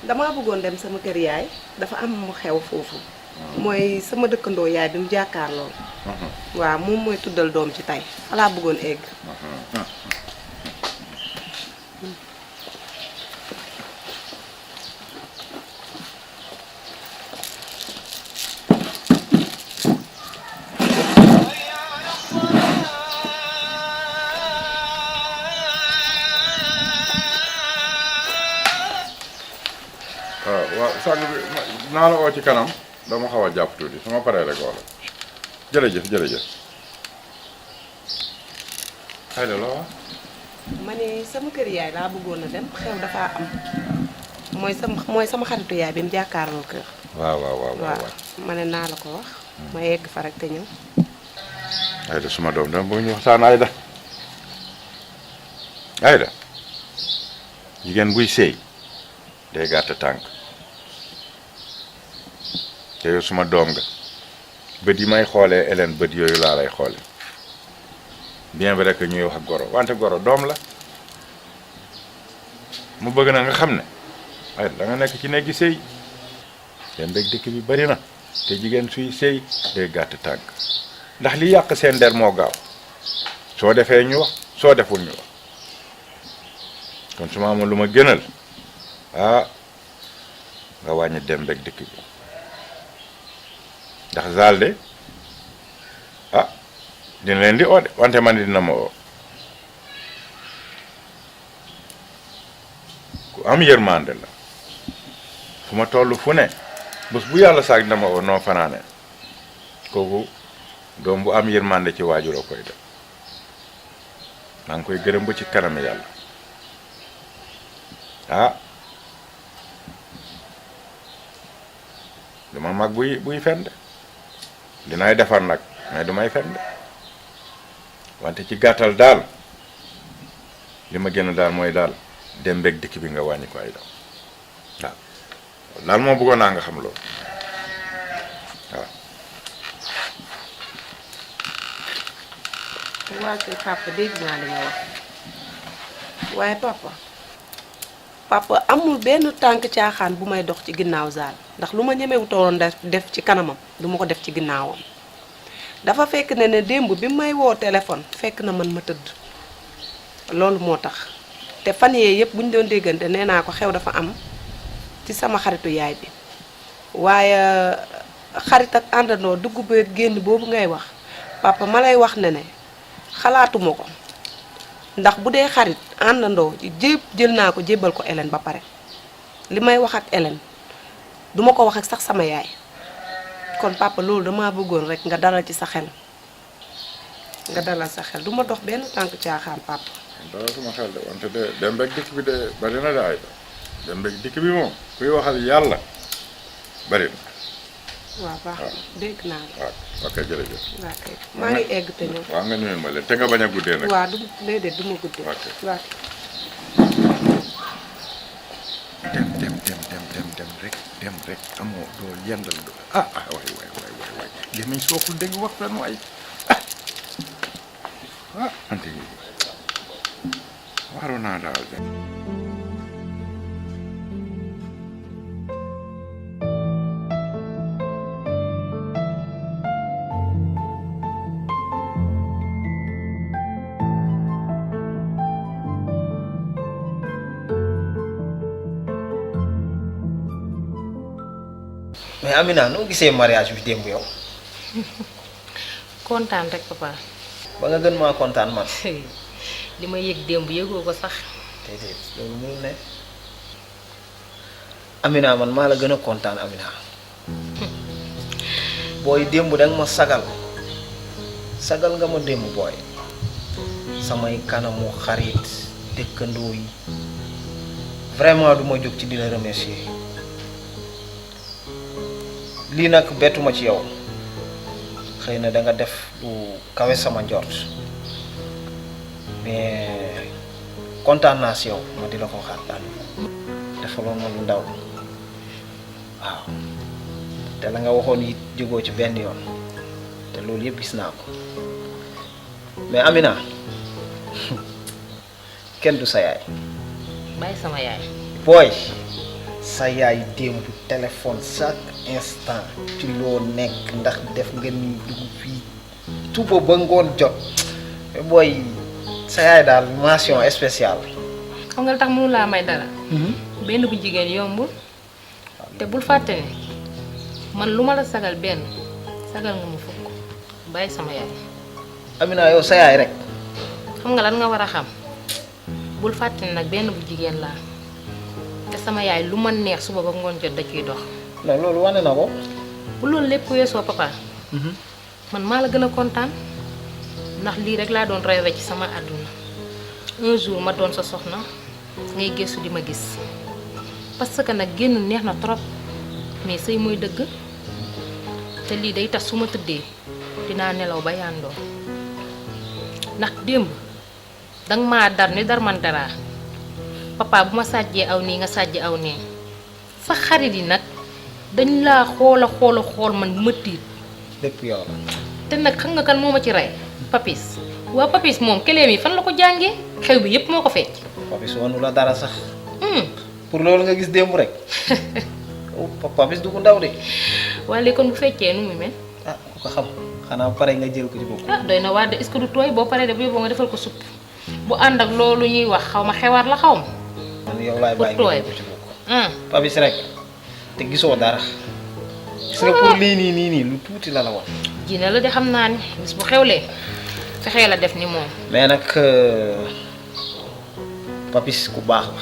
damaa bëggoon dem sama kër yaay dafa am mu xew foofu. mooy sama dëkkandoo yaay bi mu jàkkaar lool. waaw moom mooy tuddal doom ci tey falaa bëggoon egg. waaw sàng bi naa la oo ci kanam dama xaw a jàpp tuuti su ma paree rek wala jërëjëf xëy na la wax ma ne sama kër yaay laa bëggoon a dem xew dafa am mooy sama xaritu yaay bi mu jàkkaarloo kër. waaw ma ne naa la ko wax. ma yegg fa rek te ñëw. Aïda suma doom dama bëgg ñu waxtaan Aïda jigéen buy sëy day gàtt tànk te yow suma doom nga bët yi may xoolee Hélène bët yooyu laa lay xoole bien vrai que ñuy wax goro wante goro doom la mu bëgg na nga xam ne ay da nga nekk ci néegi sëy te mbég dëkk bi bari na te jigéen suy sëy day gàtt tànk ndax li yàq seen der moo gaaw soo defee ñu wax soo deful ñu wax kon su ma amoon lu ma gënal nga wàññi dem mbég dëkk bi ndax Zalde dina leen di oo de wante man dina ma oo ku am yërmande la fu ma toll fu ne bés bu yàlla saak dina ma oo noo fanaane kooku doom bu am yërmande ci waajuroo koy def maa ngi koy gërëm ba ci kanam yàlla duma mag buy fend dinaay defar nag mais dumay fend wante ci gàttal daal li ma gën a daal mooy daal dem mbég dikk bi nga wàññi ko ay daw waaw daal moo bëggoon naa nga xam loolu waaw. waa kay papa dégg naa li nga wax waaye papa amul benn tànk caaxaan bu may dox ci ginnaaw Zal ndax lu ma ñemewutoon def ci kanamam duma ko def ci ginnaawam dafa fekk ne démb bi may woo téléphone fekk na man ma tëdd loolu moo tax te fan yee yëpp bu ñu doon déggante nee naa ko xew dafa am ci sama xaritu yaay bi waaye xarit ak àndandoo dugg ba génn boobu ngay wax papa ma lay wax ne xalaatuma ko ndax bu dee xarit àndandoo jël naa ko jébbal ko Hélène ba pare li may wax ak Hélène duma ko wax ak sax sama yaay kon papa loolu dama bëggoon rek nga dalal ci sa xel duma dox benn tànk caaxaan papa. dalal sama xel de wante de dem rek dikk bi de bari na de ay dem rek dikk bi moom kuy waxal yàlla bari na. waaw baax na dégg naa la. waaw ok jërëjëf. waaw kay maa ngi egg te ñëw. waaw nga nuyul ma leen te nga bañ a guddee nag. waaw déedéet du ma guddee. ok waaw. dem rek amoo doo yendal do waay gémmiñ sooful dégg wax fen waay ante waroon naa daal de. mais Amina noo gisee mariage bi démb yow. kontaan rek papa. ba nga gën maa kontaan man. li ma yëg démb yëgoo ko sax. déedéet loolu mënul ne. Amina man maa la gën a kontaan Amina. booy démb danga ma sagal nga ma démb booy. samay kanamu xarit dëkkandoo yi vraiment du ma jóg ci di la remercier. lii nag bettuma ci yow xëy na da nga def lu kawe sama njort mais kontaan naa si yow ma di la ko xaar daal defaloon ma lu ndaw waaw te la nga waxoon it jógoo ci benn yoon te loolu yëpp gis naa ko mais Amina kenn du sa yaay bàyyi sama yaay. booy sa yaay démb téléphone chaque instant ci loo nekk ndax def nga ni dugg fii tuba ba ngoon jot booy sa yaay daal mention spéciale. xam nga lu tax mënu laa may dara. benn bu jigéen yombul te bul fàtte ne man lu ma la sagal benn sagal nga ma fukk bàyyi sama yaay. Amina yow sa yaay rek. xam nga lan nga war a xam bul fàtte ne nag benn bu jigéen laa te sama yaay lu ma neex suba ba ngoon jot da ciy dox. non loolu wane na ko. bu loolu lépp weesoo papa. man maa la gën a kontaan ndax lii rek laa doon rêvé ci sama àdduna un jour ma doon sa soxna ngay gëstu di ma gis parce que nag génn neex na trop mais sëy mooy dëgg te lii day tax su ma tëddee dinaa nelaw ba yàndoo ndax démb danga maa dar ni dar man dara papa bu ma sàjjee aw nii nga sàjj aw nee sa xarit yi nag dañ laa xool man ma tiit lépp yow la. te nag xam nga kan moo ma ci rey papis waa papis moom keleem yi fan la ko jàngee xew bi yépp moo ko fecc. papis wanu la dara sax. pour loolu nga gis démb rek. papis du ko ndaw de. waaye léegi kon bu feccee nu muy mel. ah ku ko xam xanaa pare nga jël ko ci bopp. ah doy na waa de est-ce que du tooy boo paree de bu yóbboo nga defal ko supp bu ànd ak loolu ñuy wax xaw ma xewaat la xaw ma. man yow laay bàyyi nga jël ko ci bopp. papis rek te gisoo dara. gis nga pour lii nii lu tuuti la woon. ji na la de xam naa ni bis bu xewlee fexee la def ni moom. mais nag papis ku baax la.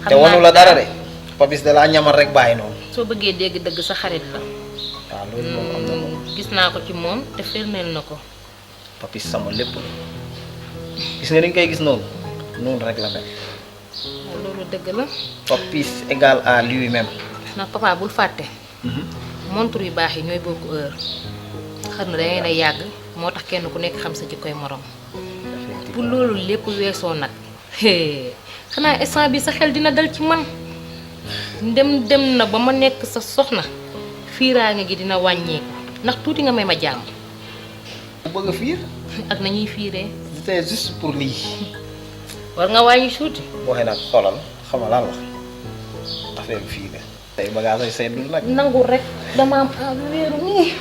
te wanu la dara de. papis da laa ñamal rek bàyyi noonu. soo bëggee dégg dëgg sa xarit la. waaw loolu moom am na ko. gis naa ko ci moom te firndeel na ko. papis sama lépp la gis nga ni nga koy gis noonu noonu rek la mel. waaw loolu dëgg la. papis égal à lui-même. ndax papa bul fàtte. montre yu baax yi ñooy bokk heure xam na dangeen a yàgg moo tax kenn ku nekk xam sa jikkoy morom bu loolu lépp weesoo nag xanaa instant bi sa xel dina dal ci man dem na ba ma nekk sa soxna fiiraange gi dina wàññeeku ndax tuuti nga may ma jàmm. bu bëgg a fiir. ak nañuy fiiree. c'était juste pour lii. war nga wàññi tuuti. waxee nag xoolal xamal lan la affaire bi fii de. tey bagage ay seetlu nag. nangu rek dama am a wéeru nii.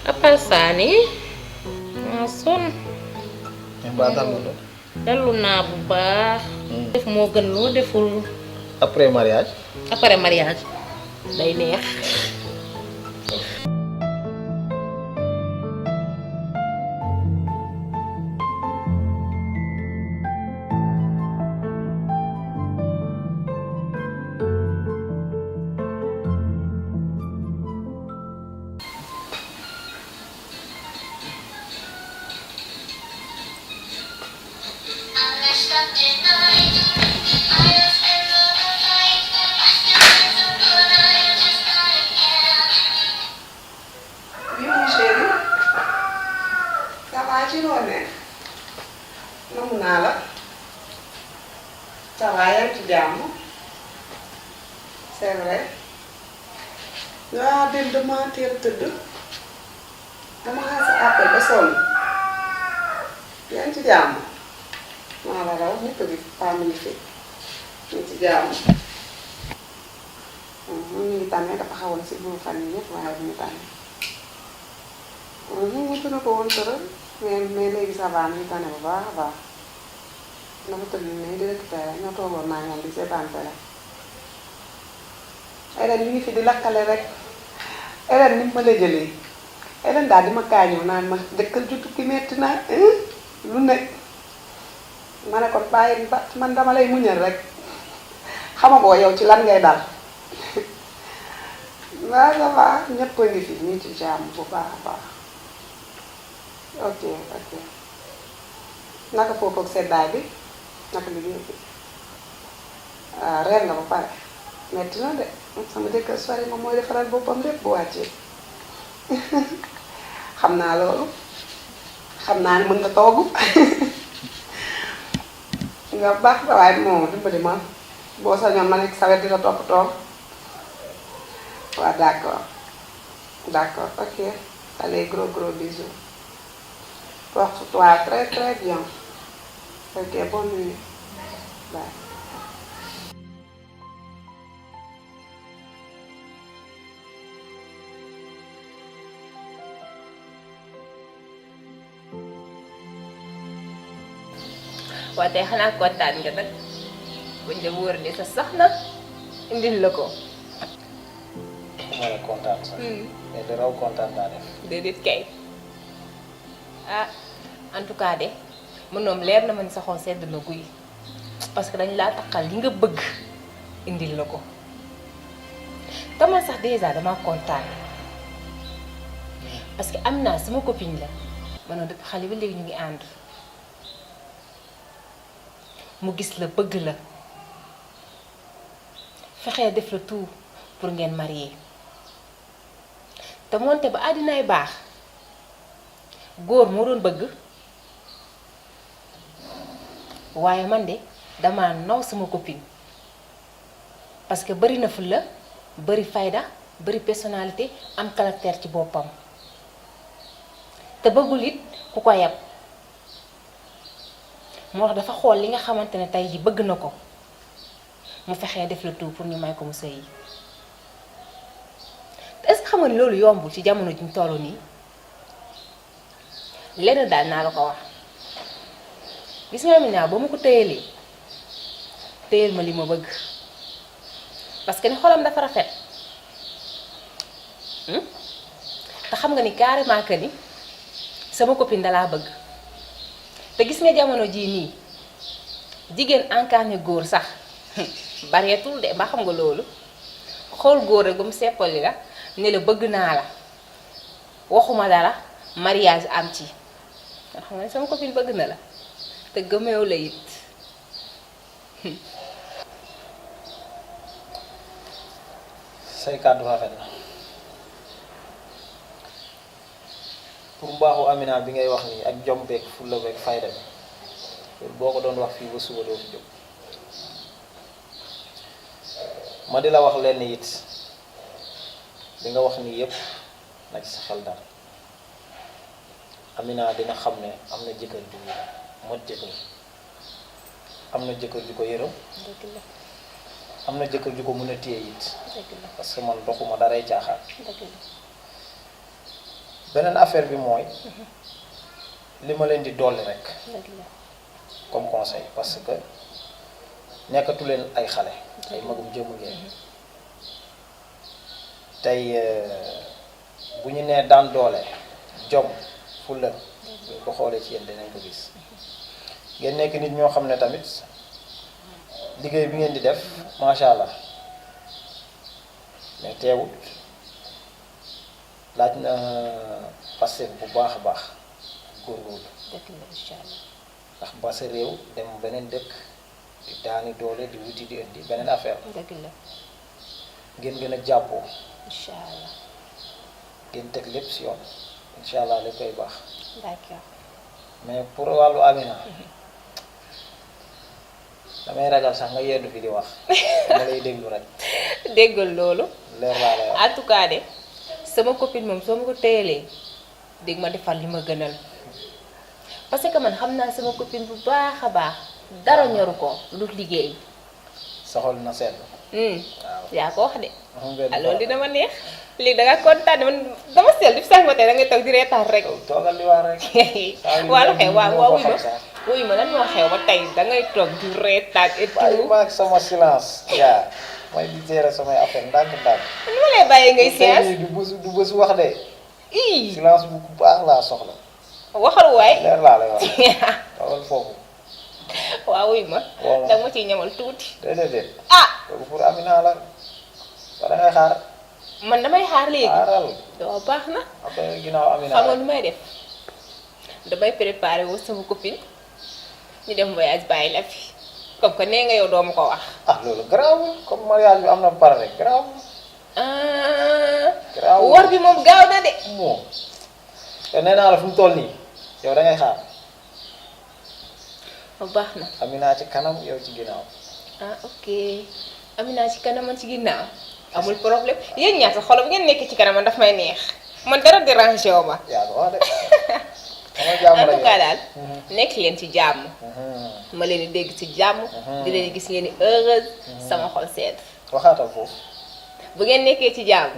après ça nii maa sonn. ba dallu doon. dallu naa bu baax. def moo gën loo deful. après mariage. après mariage day neex. Ça va yaa ngi ci jàmm c'est vrai waaw dem dama teel tëdd dama xaar sa appel ba sonn yaa ngi ci jàmm maa la raw ñëpp bi femme ngi fi ñu ngi ci jàmm ñu ngi tànne dafa xawoon si bu fan yi ñëpp waaye bu ñu tànne ñu ngi tëdd ko woon tëral mais léegi ça va ñu tànne bu baax a baax dama tëdd nii di récupéré ñoo toogoon naa ñoom di seetaan télé Hélène mi ngi fi di lakkale rek Hélène ni ma la jëlee Hélène daal di ma kaañoo naan ma dëkkal ju tukki metti na lu nekk ma ne kon bàyyi ba man dama lay muñal rek xamagoo yow ci lan ngay dal waaw ça va ñëpp a ngi fi ñu ci jàmm bu baax a baax ok ok naka foofu ak seddaay bi naka liggéey bi waaw reer nga ba pare metti na de sama jëkkër sori moom mooy defaral boppam lépp bu wàccee xam naa loolu xam naa ne mën nga toogu nga baax la waaye moom dimbali ma boo sañoon ma nekk sa wet di la toppatoo waaw d'accord ok allez gros bisous porte-toi très très bien ok bonne nuit bye. waaye tey xanaa kontaan nga nag buñ la wóor ni sa soxna indil la ko. ma la kontaan sax. mais li raw kontaan naa def. déedéet kay ah en tout cas de mënoom leer na ma ni sa xol sedd na guy parce que dañ laa taxal li nga bëgg indil la ko te man sax déjà dama kontaan parce que am naa sama copine la manoon depuis xale ba léegi ñu ngi ànd mu gis la bëgg la fexee def la tout pour ngeen marié te moonte ba àddinaay baax góor moo doon bëgg waaye man de dama naw sama copine parce que bari na fulla bari fayda bari personnalité am caractère ci boppam te bëggul it ku ko yab moo tax dafa xool li nga xamante ne tey ji bëgg na ko mu fexee def la tout pour ñu may ko mu sëy est-ce que xam nga ni loolu yombul ci jamono ji ñu toll nii lenn daal naa la ko wax gis nga Amina ba ma ko téyelee téyel ma li ma bëgg parce que ni xolam dafa rafet te xam nga ni carrément que ni sama copine dalaa bëgg te gis nga jamono jii nii jigéen incarné góor sax bareetul de ba xam nga loolu xool góor rek ba mu seppali la ne la bëgg naa la waxuma dara mariage am ci nga xam nga ne sama copine bëgg na la te gëmeew la it say kàddu rafet na pour mbaaxu Amina bi ngay wax nii ak jom beeg fulla beeg fayda bi loolu boo ko doon wax fii ba suba doo fi jóg ma di la wax lenn it li nga wax nii yépp na ci sa xel dal Amina dina xam ne am na jëkkër ju mat jëkkër am na jëkkër ju ko yërëm dëgg la am na jëkkër ju ko mën a téye it dëgg la parce que man doxuma daray caaxaan dëgg la beneen affaire bi mooy li ma leen di dolli rek dëgg la comme conseil parce que nekkatu leen ay xale ay magum jëmm ngeen tey bu ñu nee daan doole jom fulla ñu ko xoolee ci yéen dinañ ko gis ngeen nekk nit ñoo xam ne tamit liggéey bi ngeen di def macha allah mais teewut laaj na Pastef bu baax a baax góorgóorlu dëgg la incha allah ndax ba sa réew dem beneen dëkk di daani doole di wuti di indi beneen affaire dëgg la ngeen gën a jàppoo incha allah ngeen teg lépp si yoon incha allah lépp koy baax d'accord mais pour wàllu Amina damay ragal sax nga yeddu fi di wax ma lay déglu rek déggal loolu leer laa lay wax en tout cas de sama copine moom soo ma ko téyelee dégg ma defal li ma gënal parce que man xam naa sama copine bu baax a baax dara ñoru ko lu liggéey soxal na seetlu waaw yaa ko wax de xam nga ah loolu dina ma neex léegi da nga kontaan man dama sel di sax ma tey da ngay toog di reetaan rek toogal li wax rek waa lu xew waaw wuy ma lan moo xew ba tey da ngay toog di reetaan et bàyyi tout ma ak sama silence yaa may di gérer samay affaire ndànk-ndànk nu ma lay bàyyi ngay tey séance du bës wax de ii silence bu baax laa soxla waxal waay leer laa lay wax toogal foofu waaw wuy ma waaw da ma ciy ñamal tuuti déedéet ah kooku pour Amina la ba da ngay xaar man damay xaar léegi xaaral doo baax na après ginnaaw Amina xam nga rek nu may def damay préparé wu sama copine ñu dem voyage bàyyi la fi comme que nee nga yow doo ma ko wax ah loolu garaawul comme mariage bi am na pare rek garaawul garaawul war bi moom gaaw na de moom te nee naa la fu mu toll nii yow da ngay xaar baax na Amina ci kanam yow ci ginnaaw ah ok Amina ci kanam man ci ginnaaw amul problème yéen ñaata xolo bu ngeen nekk ci kanam man daf may neex man dara dérangé wu ma yaa ko wax de en tout cas daal nekk leen ci jàmm ma leen di dégg ci jàmm di leen gis ngeen ni heureuse sama xol sedd waxaatal foofu. bu ngeen nekkee ci jàmm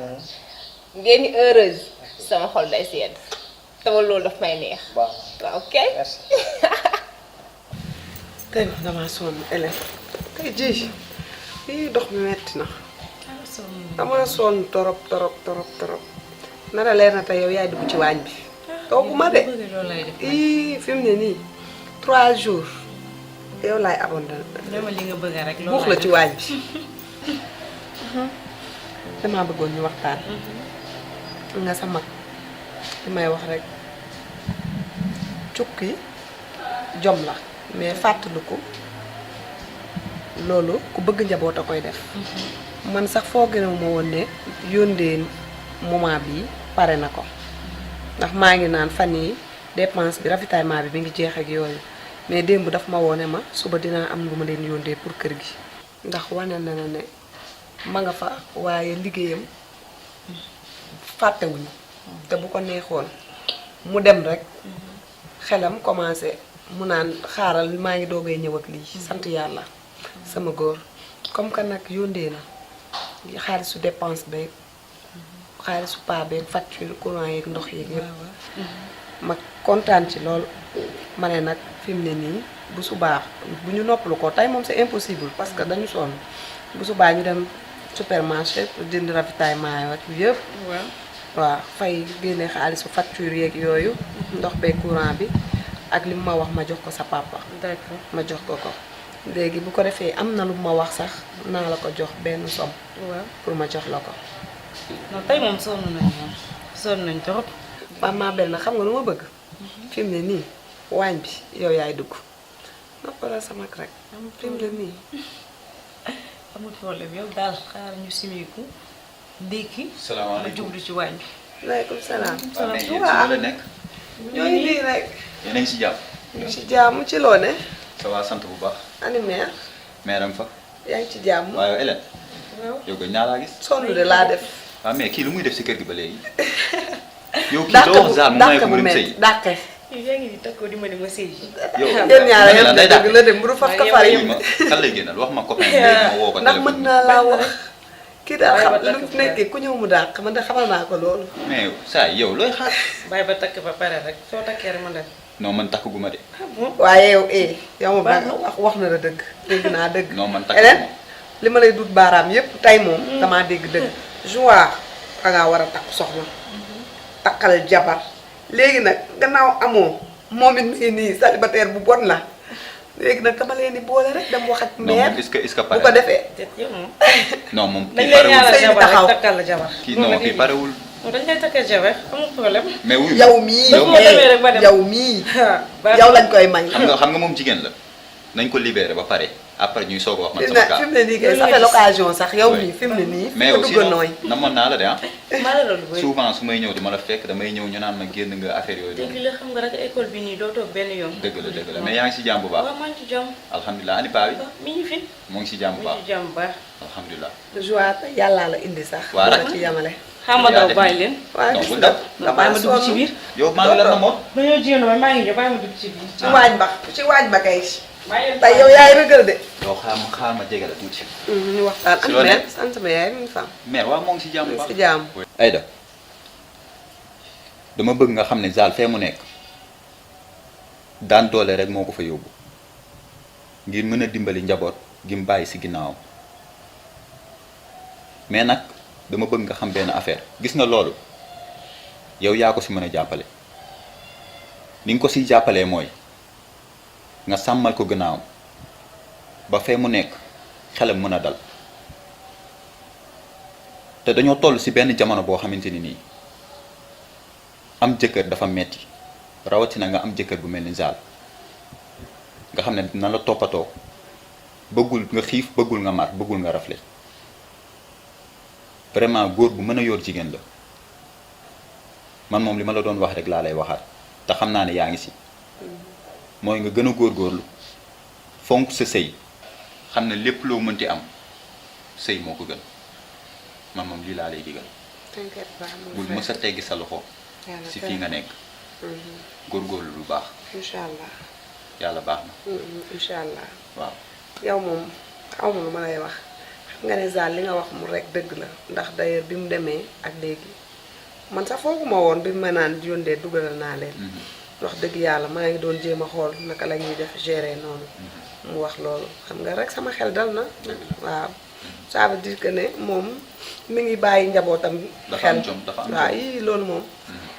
ngeen ni heureuse sama xol day sedd sama loolu daf may neex baax waaw ok merci. tey nag damaa sonn Hélène tey jii fii dox mi metti na damaa sonn torop nara leer na tey yow yaay dugg ci waañ bi toogu ma de fi mu ne nii 3 jours yow laay abandonné dama li nga bëgg rek buux la ci waañ bi damaa bëggoon ñu waxtaan nga sa mag li may wax rek cukki jom la mais fàttaliku loolu ku bëgg njaboot a koy def man sax foogeewu ma woon ne yóndee moment bi pare na ko ndax maa ngi naan fan yi dépense bi ravitaillement bi mi ngi jeex ak yooyu mais démb daf ma woone ma suba dinaa am lu ma leen yóndee pour kër gi ndax wane na ne ma nga fa waaye liggéeyam fàttewuñu te bu ko neexoon mu dem rek xelam commencé mu naan xaaral maa ngi doogay ñëw ak lii sant yàlla sama góor comme que nag yóndee na xaalisu dépense beeg xaalisu paa beeg facture courant yeeg ndox yeeg yëpp ma kontaan ci lool ma ne nag fi mu ne nii bu subaa bu ñu noppalu ko tey moom c'est impossible parce que dañu sonn bu subaa ñu dem supermarché pour jënd ravitaillement yëpp waaw fay génne xaalisu facture yeeg yooyu ndox beeg courant bi ak li mu ma wax ma jox ko sa papa d'accord ma jox ko léegi bu ko defee am na lu ma wax sax naa la ko jox benn somme waaw pour ma jox la ko non tey moom sonn nañ trop maman Belle na xam nga lu ma bëgg fi mu ne nii waañ bi yow yaay dugg noppalal sama rek fi mu ne nii amul problème yow daal xaar ñu simiku ndékki salaamaaleykum ma jublu ci waañ bi waaleykum salaam waaw mais yéen si la nekk. ñoo ngi nii rek yéen a ngi si jàmm. ñu ngi ci jàmm ci loo ne ça va sant bu baax. ani mère mais am fa. yaa ngi ci jàmm waaye yow Hélène. yow gëj naa laa gis. sonn de laa def waaw mais kii lu muy def si kër gi ba léegi. yow kii doo wax Zal mu may ko mu dem sëy. dàqe yaa ngi di takkoo di ma ne ma sëy yow yéen ñaar lan day yëpp dëgg la de mburu faf ka far dàq ma kan lay génnal wax ma copain léegi ma woo ko ndax mën naa laa wax kii daal Bàyyi xam ba lu takk mu nekkee ku ñëw mu dàq man de xamal naa ko loolu mais saa yow looy xaar. bàyyi ba takk ba pare rek soo takkee rek ma dem non man takk gu ma de. waaye yow yow moom da wax na la dëgg dégg naa dëgg non man takk Hélène li ma lay dut baaraam yépp tey moom damaa dégg dëgg joie dangaa war a takk soxna takkal jabar léegi nag gannaaw amoo moom it mii nii célibataire bu bon la léegi nag dama leen di boole rek dem wax ak non mère moom est-ce que bu pare ko defee déet yow moom non moom dañ kii lay parewul ñaanal sëy bi jabar taxaw. rek takkal la jabar kii non kii parewul. dañ lay takkal jabar amul problème mais wuyu yow mii Yow ma demee rek ba dem. yow mii baax yow lañ koy may xam nga moom jigéen la nañ ko libéré ba pare après ñuy soog a wax man sama fi kaa. mu ne nii kay ça fait l'occasion sax yow mii fi mu ne nii mais fi aussi dugg nooy namoon naa la de ah. maa la loolu bëri souvent su may ñëw dama la fekk damay ñëw ñu naan ma génn nga affaire yooyu dégg doon. la xam nga rek école bi nii doo toog benn yoon dëgg la mais yaa ngi si jàmm bu baax. waaw maa ngi ci jàmm alhamdulilah ani paa bi mi ngi fi moo ngi si jàmm bu mi baax ngi ci jàmm bu baax alhamdulilah. joie te yàllaa la indi sax Waa la rek. ci yamale xam nga daw bàyyi leen waaw non gis bul nga daw. bàyyi ma dugg ci biir yow maa ngi la namoon. dañoo jigéen ma maa ngi ñëw bàyyi ma dugg ci biir ci waañ ba kay bàyyi leen tey yow yaay rëgal de yow xaar ma jege la tuuti. ñu waxtaan Si ak loo mère nekk? sant sama yaay mi fam mère waaw moo ngi si jàmm bu baax. si jàmm Aïda dama bëgg nga xam ne Zal fee mu nekk daan doole rek moo ko fa yóbbu ngir mën a dimbali njaboot gi mu bàyyi si ginnaawam mais nag dama bëgg nga xam benn affaire gis nga loolu yow yaa ko si mën a jàppale ni nga ko siy jàppalee mooy nga sàmmal ko ginnaawam ba fee mu nekk xelam mën a dal te dañoo toll si benn jamono boo xamante ni nii am jëkkër dafa metti rawatina nga am jëkkër bu mel ni Zal nga xam ne dina la toppatoo bëggul nga xiif bëggul nga mar bëggul nga rafle vraiment góor bu mën a yor jigéen la man moom li ma la doon wax rek laa lay waxaat te xam naa ne yaa ngi si mooy nga gën a góorgóorlu fonk sa sëy xam ne lépp loo mënti am sëy moo ko gën man moom lii laa lay digal t'inquiète pas bul mës a teggi sa loxo si fii nga nekk góorgóorlu lu baax incha allah. yàlla baax na incha allah. waaw yow moom xaw ma lu ma lay wax xam nga ne Zal li nga wax mu rek dëgg la ndax d'ailleurs bi mu demee ak léegi man sax fooguma woon bi ma naan yóndee dugalal naa leen. wax dëgg yàlla maa ngi doon jéem a xool naka la ñuy def gérer noonu. mu wax loolu xam nga rek sama xel dal na. waaw ça veut dire que ne moom mi ngi bàyyi njabootam. dafa am xel jom dafa am waaw jom. yii loolu moom.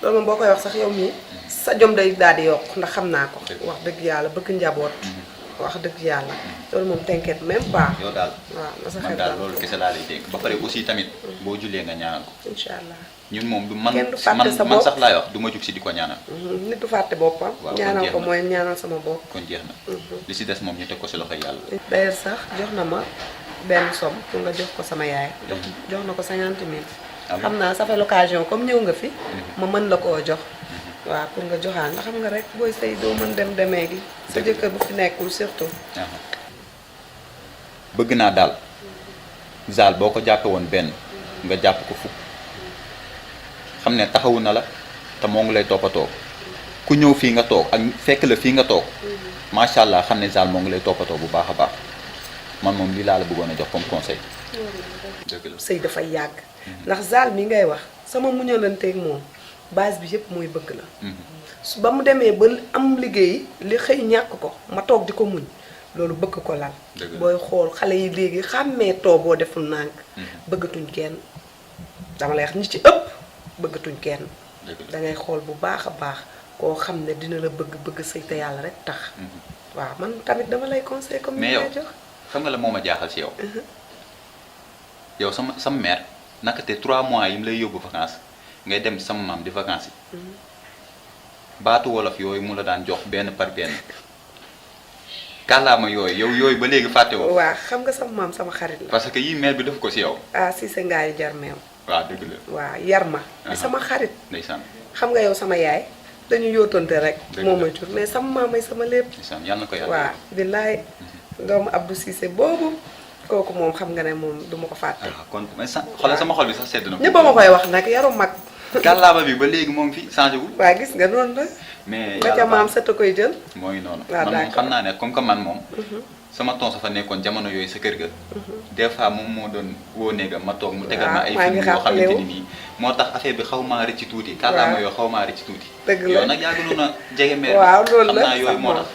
loolu moom boo koy wax sax yow mii sa jom day daal di yokk ndax xam naa ko. wax dëgg yàlla bëgg njaboot. wax dëgg yàlla. loolu moom t'inquiète même pas. yow daal waaw na sa man xel daal dal loolu kese laa lay dénk ba pare aussi tamit boo jullee nga ñaanal ko incha allah. ñun moom du man Kenn du fàtte sa man bopp. sax laay wax du ma jug si di ko ñaanal nit du fàtte boppam. waaw kon ñaanal jeex ko na. mooy ñaanal sama bopp. kon jeex na li si des moom ñu teg ko si loxoy yàlla d'ailleurs sax jox na ma benn somme pour nga jox ko sama yaay. jox na ko 50 000. Ah bon? xam naa ça fait l'occasion comme ñëw nga fi. ma mën la koo jox. waaw pour nga joxaan nga xam nga rek booy sëy doo mën dem demee gi. sa jëkkër bu fi nekkul surtout. bëgg naa daal Zal boo ko jàppe woon benn nga jàpp ko fukk xam ne taxawu na la te moo ngi lay toppatoo ku ñëw fii nga toog ak fekk la fii nga toog macha allah xam ne Zal moo ngi lay toppatoo bu baax a baax man moom lii laa la bëggoon a jox comme conseil. dëgg la sëy dafay yàgg. ndax Zal mi ngay wax sama muñalanteeg moom base bi yëpp mooy bëgg la. su ba mu demee ba am liggéey li xëy ñàkk ko ma toog di ko muñ loolu bëgg ko lal. Dëgg la. booy xool xale yi léegi xàmmee too boo deful nànk bëggatuñ kenn dama lay wax ñi ci ëpp bëggatuñ kenn. dëgg la da ngay xool bu baax a baax koo xam ne dina la bëgg sëy te yàlla rek tax. waaw man tamit dama lay conseil comme ni mais yow lay jox. xam nga la moo ma jaaxal si yow yow sama mère naka te 3 mois yi mu lay yóbbu vacances ngay dem sama maam di vacances yi baatu wolof yooyu mu la daan jox benn par benn kàllaama yooyu ba léegi fàtte woo waaw xam nga sama maam sama xarit la. parce que yii mère bi def ko si yow ah si sa ngaari jar meew. waaw dëgg la waaw yar ma. Aha. sama xarit. ndeysaan xam nga yow sama yaay dañu yóotante rek. Dëgg moo la. ma jur mais sama maamay sama lépp. ndeysaan yàlla na ko yàlla waaw billaay doomu Abdou Cissé boobu kooku moom xam nga ne moom du ma ko fàtte. kon mais xoolal sama xol bi sax sedd na ñëpp a ma koy wax nag yaru mag. kàllaama bi ba léegi moom fi changé wul waa gis nga noonu la. mais ba ca maam sët a koy jël. moo ngi noonu waaw man moom d'accord. xam naa ne comme que man moom sama tonsa fa nekkoon jamono yooyu sa kër ga des fois moom moo doon woo néegam ma toog mu tegal ma ay maa film ngi yoo xamante xàppalewu. ni nii moo tax affaire bi xaw maa rëcc tuuti kàllaama yoo xaw maa rëcc tuuti dëgg la yow nag yaa gënoon a jege meer waaw loolu xam la naa yooyu sax moo moom. tax